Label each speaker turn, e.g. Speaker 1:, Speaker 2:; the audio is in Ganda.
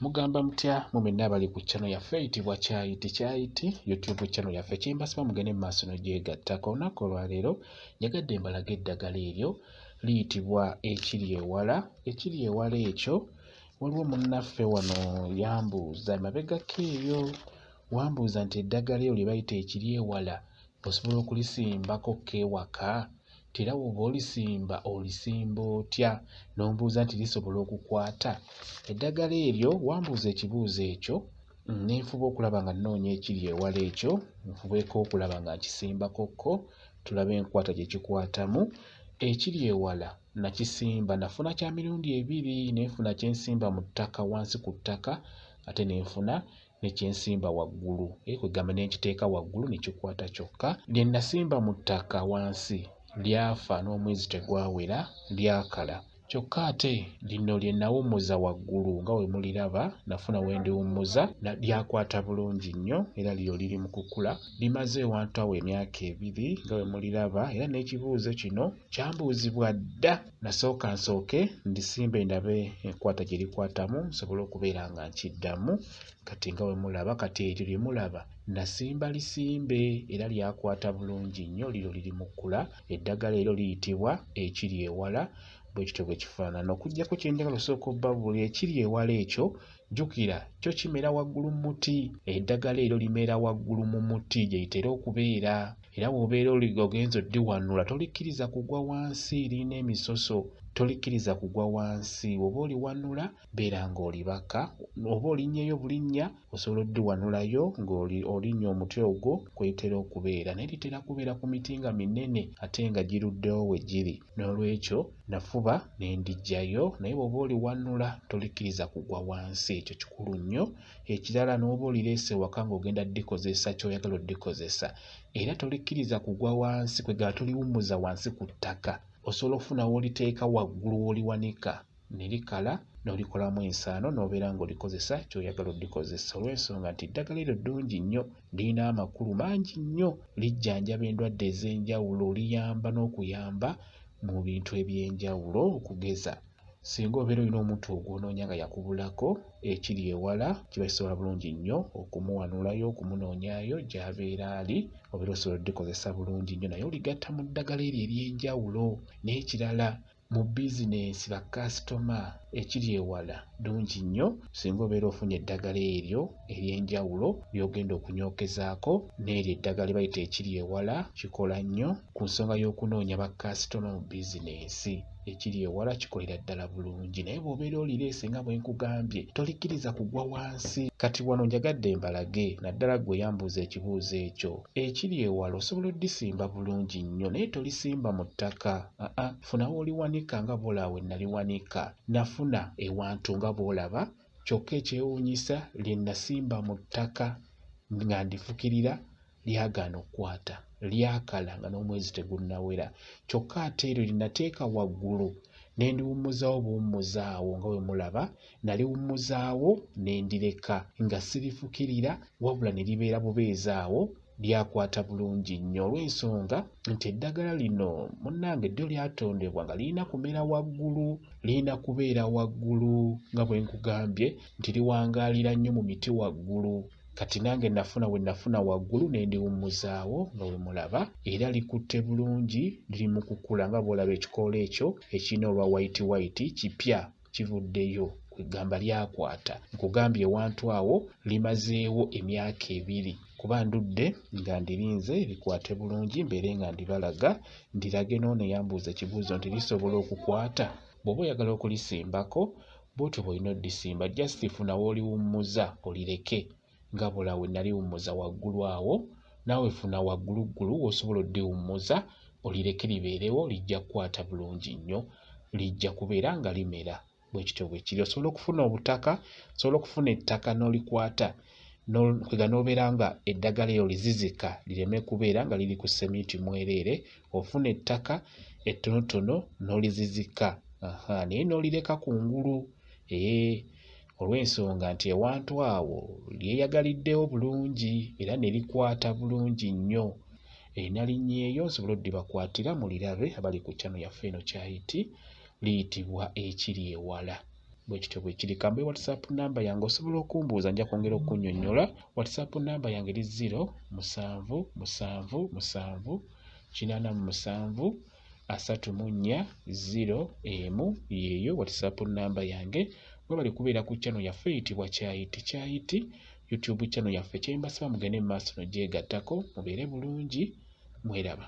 Speaker 1: Mugamba mutya mwe mwenna abali ku channel yaffe eyitibwa Kyayiti Kyayiti YouTube channel yaffe kyembasaba mugende mu maaso n'ogyegattako. Olunaku olwaleero njagadde mbalage eddagala eryo liyitibwa ekiri ewala. Ekiri ewala ekyo waliwo munnaffe wano yambuuza emabegako eyo wambuuza nti eddagala eryo lye bayita ekiri ewala osobola okulisimbako ko ewaka? Nti era bw'oba olisimba olisimba otya? N'ombuuza nti lisobola okukwata? Eddagala eryo wambuuza ekibuuzo ekyo ne nfuba okulaba nga nnoonya ekiri ewala ekyo nfubeeko okulaba nga nkisimbako ko tulabe enkwata gye kikwatamu. Ekiri ewala nakisimba nafuna kya mirundi ebiri ne nfuna kye nsimba mu ttaka wansi ku ttaka ate ne nfuna ne kye nsimba waggulu eh, kwegamba ne nkiteeka waggulu ne kikwata kyokka. Lye nasimba mu ttaka wansi lyafa n'omwezi tegwawera lyakala. Kyokka ate lino lye nawummuza waggulu nga bwe muliraba nafuna we ndiwummuza lyakwata bulungi nnyo era lyo liri mu kukula. Limaze ewantu awo emyaka ebiri nga bwe muliraba era n'ekibuuzo kino kyambuuzibwa dda. Nasooka nsooke ndisimbe ndabe enkwata gye likwatamu nsobole okubeera nga nkiddamu. Kati nga bwe mulaba kati eryo lye mulaba nasimba lisimbe era lyakwata bulungi nnyo liro liri mu kkula. Eddagala eryo liyitibwa ekiri ewala bwe kityo bwe kifaanana. Okuggyako kye njagala osooka obbabuulira ekiri ewala ekyo jjukira kyo kimera waggulu mu muti. Eddagala eryo limera waggulu mu muti gye litera okubeera era bw'obeera ogenze oddiwanula tolikkiriza kugwa wansi lirina emisoso tolikkiriza kugwa wansi bw'oba oliwanula beera ng'olibaka oba olinnyeyo bulinnya osobola oddiwanulayo ng'olinnya omuti ogwo kwetera okubeera naye litera kubeera ku miti nga minene ate nga giruddewo we giri n'olwekyo nafuba ne ndiggyayo naye bw'oba oliwanula tolikkiriza kugwa wansi ekyo kikulu nnyo. Ekirala n'oba olireese ewaka ng'ogenda ddikozesa ky'oyagala oddikozesa era tolikkiriza kugwa wansi kwegamba toliwummuza wansi ku ttaka osobola okufuna w'oliteeka waggulu w'oliwanika ne likala n'olikolamu ensaano n'obeera ng'olikozesa ky'oyagala oddikozesa olw'ensonga nti eddagala eryo ddungi nnyo lirina amakulu mangi nnyo lijjanjaba endwadde ez'enjawulo liyamba n'okuyamba mu bintu eby'enjawulo okugeza singa obeera olina omuntu ogw'onoonya nga yakubulako ekiri ewala kiba kisobola bulungi nnyo okumuwanulayo okumunoonyaayo gy'abeera ali obeera osobola oddikozesa bulungi nnyo naye oligatta mu ddagala eryo ery'enjawulo. N'ekirala mu bizinensi bakkaasitoma ekiri ewala ddungi nnyo singa obeera ofunye eddagala eryo ery'enjawulo ly'ogenda okunyookezaako n'eryo eddagala lye bayita ekiri ewala kikola nnyo ku nsonga y'okunoonya bakkaasitoma mu bizinensi. Ekiri ewala kikolera ddala bulungi naye bw'obeera olireese nga bwe nkugambye tolikkiriza kugwa wansi. Kati wano njagadde mbalage naddala ggwe eyambuuza ekibuuzo ekyo. Ekiri ewala osobola oddisimba bulungi nnyo naye tolisimba mu ttaka aa funa w'oliwanika nga bw'olaba we naliwanika. Nafuna ewantu nga bw'olaba kyokka ekyewuunyisa lye nasimba mu ttaka nga ndifukirira lyagaana okukwata lyakala nga n'omwezi tegunnawera kyokka ate eryo lye nateeka waggulu ne ndiwummuzaawo buwummuzaawo nga bwe mulaba naliwummuzaawo ne ndireka nga sirifukirira wabula ne libeera bubeezi awo lyakwata bulungi nnyo olw'ensonga nti eddagala lino munnange ddyo lyatondebwa nga lirina kumera waggulu lirina kubeera waggulu nga bwe nkugambye nti liwangaalira nnyo mu miti waggulu. Kati nange nafuna we nafuna waggulu ne ndiwummuzaawo nga bwe mulaba era likutte bulungi liri mu kukula nga bw'olaba ekikoola ekyo ekirina olwa wayitiwayiti kipya kivuddeyo kwegamba lyakwata. Nkugambye ewantu awo limazeewo emyaka ebiri kuba ndudde nga ndirinze likwate bulungi mbeere nga ndibalaga ndirage n'ono eyambuuza ekibuuzo nti lisobola okukwata. Bw'oba oyagala okulisimbako bw'otyo bw'olina oddisimba just funa w'oliwummuza olireke nga bw'olaba we naliwummuza waggulu awo naawe funa wagguluggulu w'osobola oddiwummuza olireke libeerewo lijja kukwata bulungi nnyo lijja kubeera nga limera bwe kityo bwe kiri. Osobola okufuna obutaka osobola okufuna ettaka n'olikwata kwega n'obeera nga eddagala eryo lizizika lireme kubeera nga liri ku seminti mwereere ofuna ettaka ettonotono n'olizizika aha naye n'olireka kungulu ee olw'ensonga nti ewantu awo lyeyagaliddewo bulungi era ne likwata bulungi nnyo. Nalinnyeeyo nsobole oddibakwatira mulirabe abali ku channel yaffe eno Kyayiti liyitibwa ekiri ewala. Bwe kityo bwe kiri. Kambe WhatsApp namba yange osobola okumbuuza nja kwongera okunnyonnyola. WhatsApp namba yange eri 0 7 7 7 87 34 0 1 yeeyo WhatsApp namba yange. Mwebale kubeera ku channel yaffe eyitibwa Kyayiti Kyayiti YouTube channel yaffe. Kye mbasaba mugende mu maaso n'ogyegattako mubeere bulungi mweraba.